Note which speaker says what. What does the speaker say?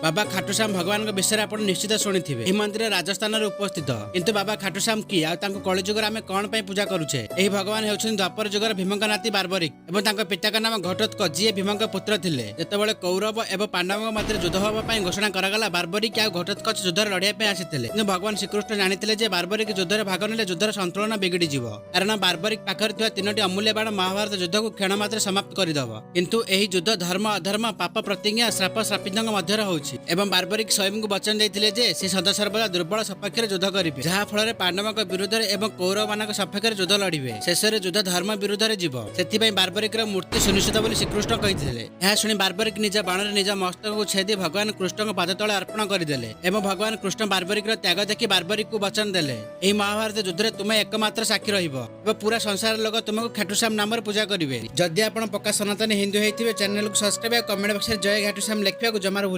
Speaker 1: ବାବା ଖାଟୁଶ୍ୟାମ ଭଗବାନଙ୍କ ବିଷୟରେ ଆପଣ ନିଶ୍ଚିତ ଶୁଣିଥିବେ। ଏହି ମନ୍ଦିର ରାଜସ୍ଥାନରେ ଉପସ୍ଥିତ। କିନ୍ତୁ ବାବା ଖାଟୁଶ୍ୟାମ କିଏ ଆଉ ତାଙ୍କୁ କଳିଯୁଗରେ ଆମେ କଣ ପାଇଁ ପୂଜା କରୁଛେ? ଏହି ଭଗବାନ ହେଉଛନ୍ତି ଦ୍ୱାପର ଯୁଗର ଭୀମଙ୍କ ନାତି ବାର୍ବରିକ ଏବଂ ତାଙ୍କ ପିତାଙ୍କ ନାମ ଘଟୋତ୍କଚ, ଯିଏ ଭୀମଙ୍କ ପୁତ୍ର ଥିଲେ। ଯେତେବେଳେ କୌରବ ଏବଂ ପାଣ୍ଡବଙ୍କ ମଧ୍ୟରେ ଯୁଦ୍ଧ ହେବା ପାଇଁ ଘୋଷଣା କରାଗଲା, ବାର୍ବରିକ ଆଉ ଘଟୋତ୍କଚ ଯୁଦ୍ଧରେ ଲଢ଼ିବା ପାଇଁ ଆସିଥିଲେ। କିନ୍ତୁ ଭଗବାନ ଶ୍ରୀକୃଷ୍ଣ ଜାଣିଥିଲେ ଯେ ବାର୍ବରିକ ଯୁଦ୍ଧରେ ଭାଗ ନେଲେ ଯୁଦ୍ଧର ସନ୍ତୁଳନ ବିଗିଡ଼ିଯିବ, କାରଣ ବାର୍ବରିକ ପାଖରେ ଥିବା ତିନୋଟି ଅମୂଲ୍ୟ ବାଣ ମହାଭାରତ ଯୁଦ୍ଧକୁ କ୍ଷଣ ମାତ୍ରେ ସମାପ୍ତ କରିଦେବ। କିନ୍ତୁ ଏହି ଯୁଦ୍ଧ ଧର୍ମ, ଅଧର୍ମ, ପାପ, ପ୍ରତିଜ୍ଞା, ଶ୍ରାପ, ଶ୍ରାପିତଙ୍କ ମଧ୍ୟରେ ହେଉଛି ଏବଂ ବାର୍ବରିକ ସ୍ୱୟଂଙ୍କୁ ବଚନ ଦେଇଥିଲେ ଯେ ସେ ସଦାସର୍ବଦା ଦୁର୍ବଳ ସପକ୍ଷରେ ଯୁଦ୍ଧ କରିବେ, ଯାହା ଫଳରେ ପାଣ୍ଡବଙ୍କ ବିରୁଦ୍ଧରେ ଏବଂ କୌରବମାନଙ୍କ ସପକ୍ଷରେ ଯୁଦ୍ଧ ଲଢ଼ିବେ। ଶେଷରେ ଯୁଦ୍ଧ ଧର୍ମ ବିରୁଦ୍ଧରେ ଯିବ। ସେଥିପାଇଁ ବାର୍ବରିକର ମୃତ୍ୟୁ ସୁନିଶ୍ଚିତ ବୋଲି ଶ୍ରୀକୃଷ୍ଣ କହିଥିଲେ। ଏହା ଶୁଣି ବାର୍ବରିକ ନିଜ ବାଣରେ ନିଜ ମସ୍ତକକୁ ଛେଦି ଭଗବାନ କୃଷ୍ଣଙ୍କ ପାଦ ତଳେ ଅର୍ପଣ କରିଦେଲେ ଏବଂ ଭଗବାନ କୃଷ୍ଣ ବାର୍ବରିକର ତ୍ୟାଗ ଦେଖି ବାର୍ବରିକକୁ ବଚନ ଦେଲେ, ଏହି ମହାଭାରତ ଯୁଦ୍ଧରେ ତୁମେ ଏକମାତ୍ର ସାକ୍ଷୀ ରହିବ ଏବଂ ପୁରା ସଂସାର ଲୋକ ତୁମକୁ ଖାଟୁଶ୍ୟାମ ନାମରେ ପୂଜା କରିବେ। ଯଦି ଆପଣ ପକ୍କା ସନାତନୀ ହିନ୍ଦୁ ହେଇଥିବେ, ଚ୍ୟାନେଲକୁ ସବସ୍କ୍ରାଇବ ଆଉ କମେଣ୍ଟ ବକ୍ସରେ ଜୟ ଖାଟୁଶ୍ୟାମ ଲେଖିବାକୁ ଜମାରୁ ଭୁଲିବେ।